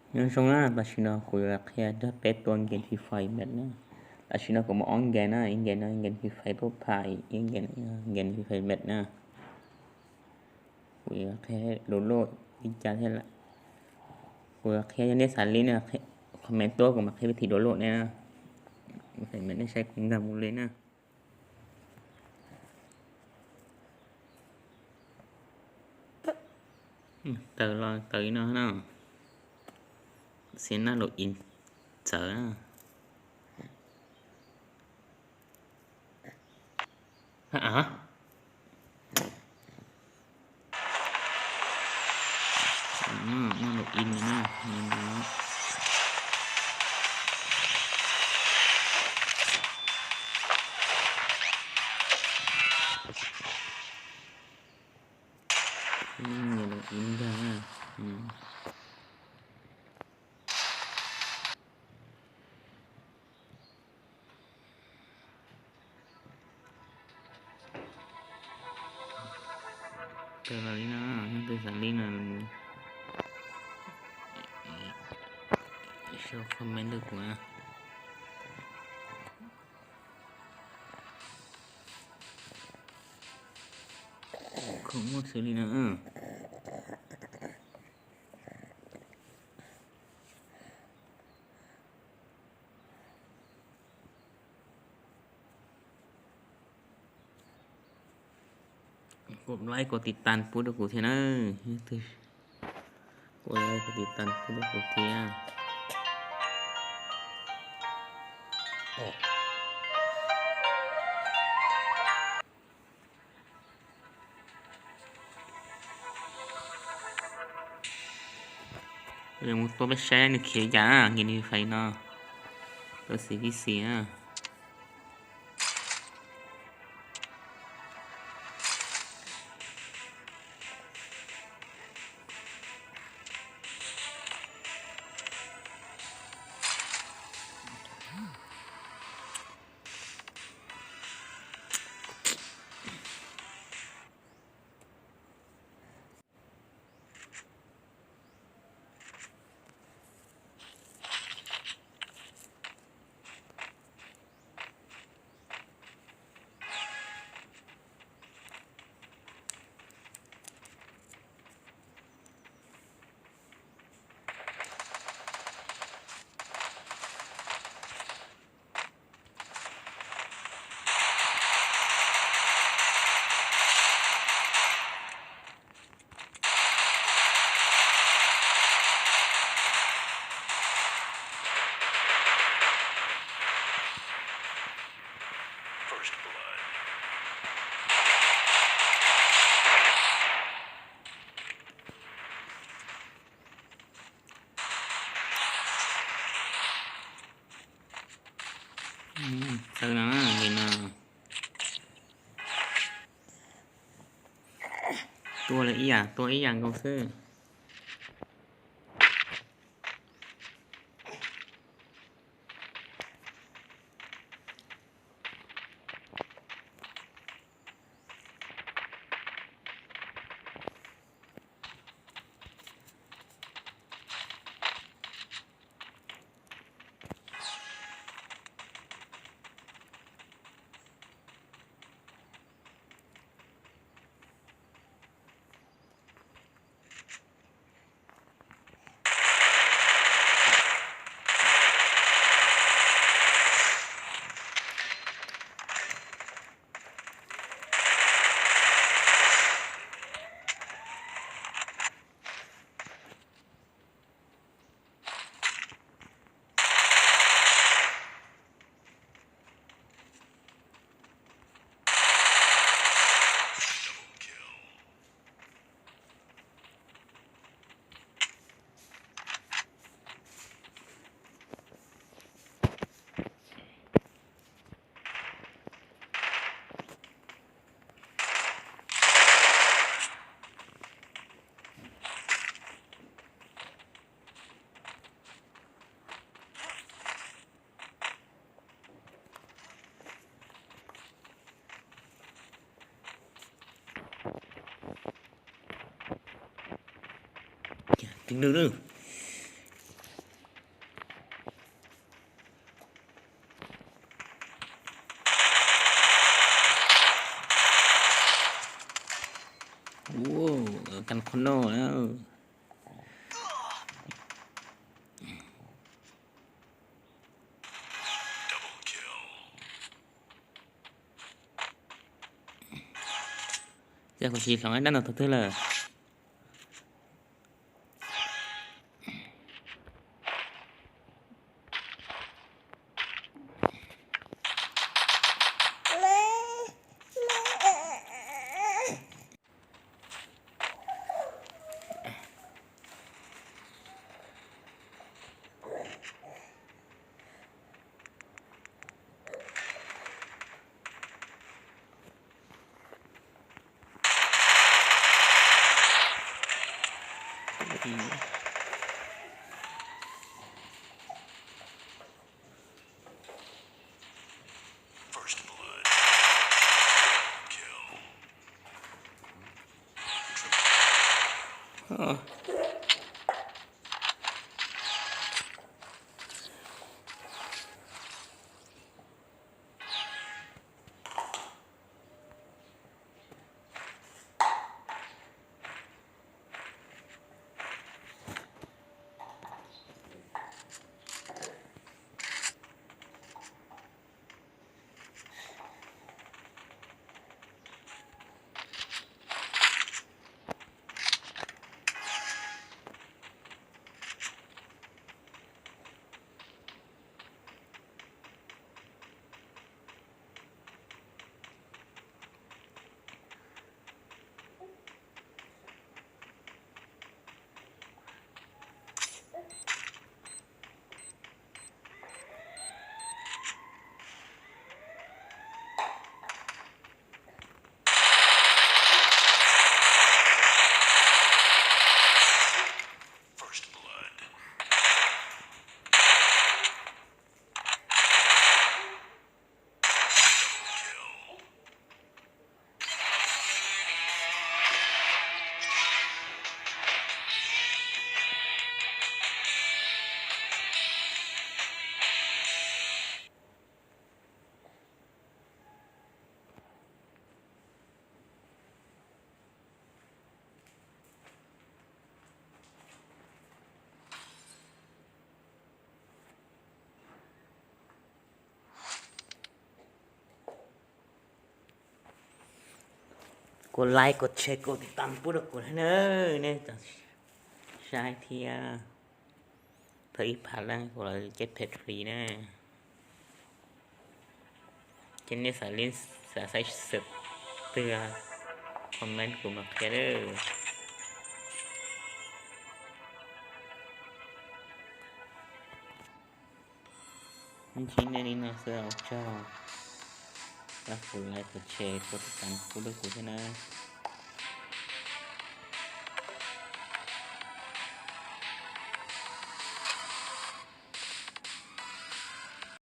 Nyob zoo na, tam sim no kuv yuav qhia rau peb tua game Free Fire Max na. Tam sim no kuv muaj ob game na, ib game no game Free Fire Pub Pha, ib game no game Free Fire Max na. Kuv yuav qhia download li cas thiab lawm. Kuv yuav qhia, yog nej xav li na, comment tuaj kuv mam qhia vib thi download nej na. Comment nej saib kuv nkag mus li na. Tawm los tawm li no na. Xiv naj lus ib txawv na. Naj lus ib na. Naj lus ib nkag na. Tawm los li no, yog tus xav li no, sau comment rau kuv na. Khoom muaj xws li no. Kos like kos tiv tas pub rau kuv thiab na. Kos like kos tiv tas pub rau kuv thiab. Yuav mus tua peb saib nws khiav cas game Free Fire no. Tua xis pib xis na. Txawv no, no. Tua lawv ib yam, tua ib yam nkaus xwb. Tib lwm lwm. Kan qhov no na. Ces kuv tsis hloov dab no thaum twg lawm. Kuv like, kuv share, kuv tiv tam pub rau kuv thiab na, nej saib thiab. Thaum ib phav leej kuv los ceb phem li na. Ces nej xav li, xav saib xwm twg, comment kuv mam qhia lawm. Ntsib nej li no xwb, ua tsaug. Pab kuv like, kuv share, kuv tiv tam pub rau kuv thiab na.